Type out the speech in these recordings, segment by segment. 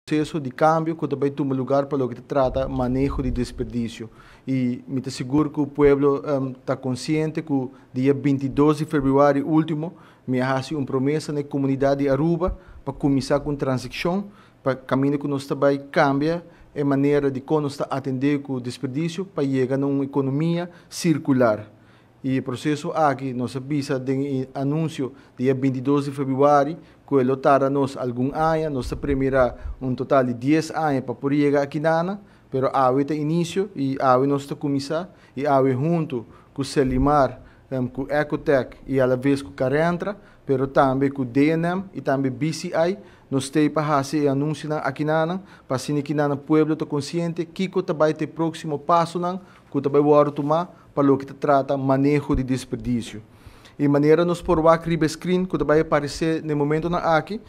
Proceso di cambio cu ta bay tuma lugar pa loke ta trata maneho di desperdicio. Y mi ta sigur cu pueblo ta consciente cu dia 22 di februari ultimo mi a haci un promesa na e comunidad di Aruba pa cuminsa cu un transicion pa caminda cu nos ta bay cambia e manera di con nos ta atende cu desperdicio pa yega na un economia circular. Y e proceso aki nos a bisa den e anuncio dia 22 di februari cu e lo tarda nos algun aña. Nos ta premira un total di 10 aña pa por yega aki, pero awe ta inicio y awe nos ta cuminsa y awe hunto cu Selimar, cu Ecotech y alavez cu Carentra, pero tambe cu DNM y tambe BCI, nos tin pa haci e anuncio aki pa asina cu e pueblo ta consciente kico ta bay ta e proximo paso cu ta bay tuma pa loke ta trata maneho di desperdicio. E manera nos por wak riba screen cu bay aparece na e momento aki,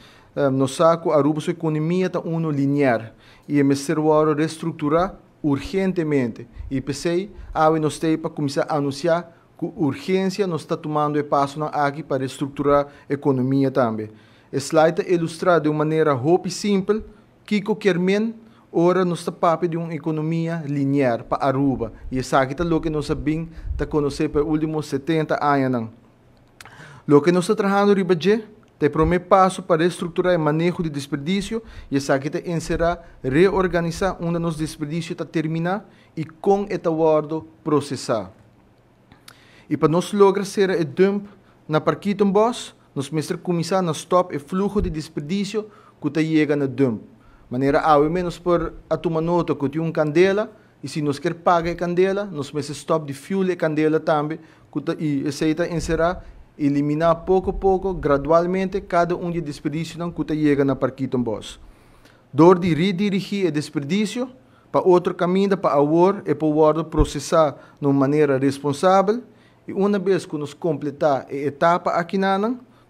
nos sa cu Aruba su economia ta uno lineal y mester wordo reestructura urgentemente. Y p'esey, awe nos tin pa cuminsa anuncia cu urgencia nos ta tumando e paso aki pa reestructura e economia tambe. E slide ta ilustra di un manera hopi simpel kico kiermen ora nos ta papia di un economia lineal pa Aruba. Y esaki ta loke nos a bin ta conoce pa e ultimo 70 aña. Loke nos ta trahando riba dje, e prome paso pa reestructura e maneho di desperdicio y esaki ta encera reorganisa unda nos desperdicio ta termina y con e ta wordo procesa. Y pa nos logra cera e dump na Parkietenbos, nos mester cuminsa na stop e fluho di desperdicio cu ta yega na dump. Manera awe nos por a tuma nota cu tin un candela y si nos kier paga e candela, nos mester stop di fuel e candela tambe, y esey ta encera elimina poco poco, gradualmente, cada un di e desperdicio cu ta yega na Parkietenbos. Door di redirigi e desperdicio pa otro caminda pa awor e por procesa di un manera responsabel y un bes cu nos completa e etapa aki,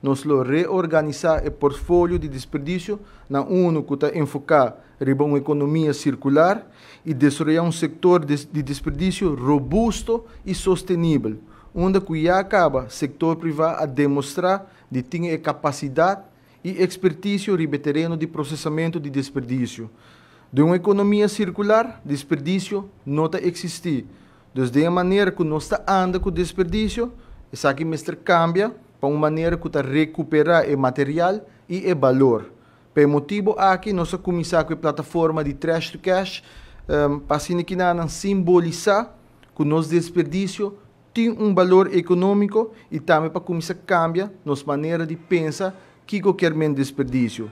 nos lo reorganisa e portfolio di desperdicio na uno cu ta enfoca riba un economia circular y desaroya un sector di desperdicio robusto y sostenibel, unda cu ya caba sector priva a demostra di tin e capacidad y experticio riba tereno di procesamento di desperdicio. Den un economia circular, desperdicio no ta existi. Anto, di manera cu nos ta anda cu desperdicio, esaki mester cambia pa un manera cu ta recupera e material y e balor. Pa e motibo aki, nos a cuminsa cu e plataforma di Trash to Cash, pa asina simbolisa cu nos desperdicio tin un balor economico y tambe pa cuminsa cambia nos manera di pensa kico kiermen desperdicio.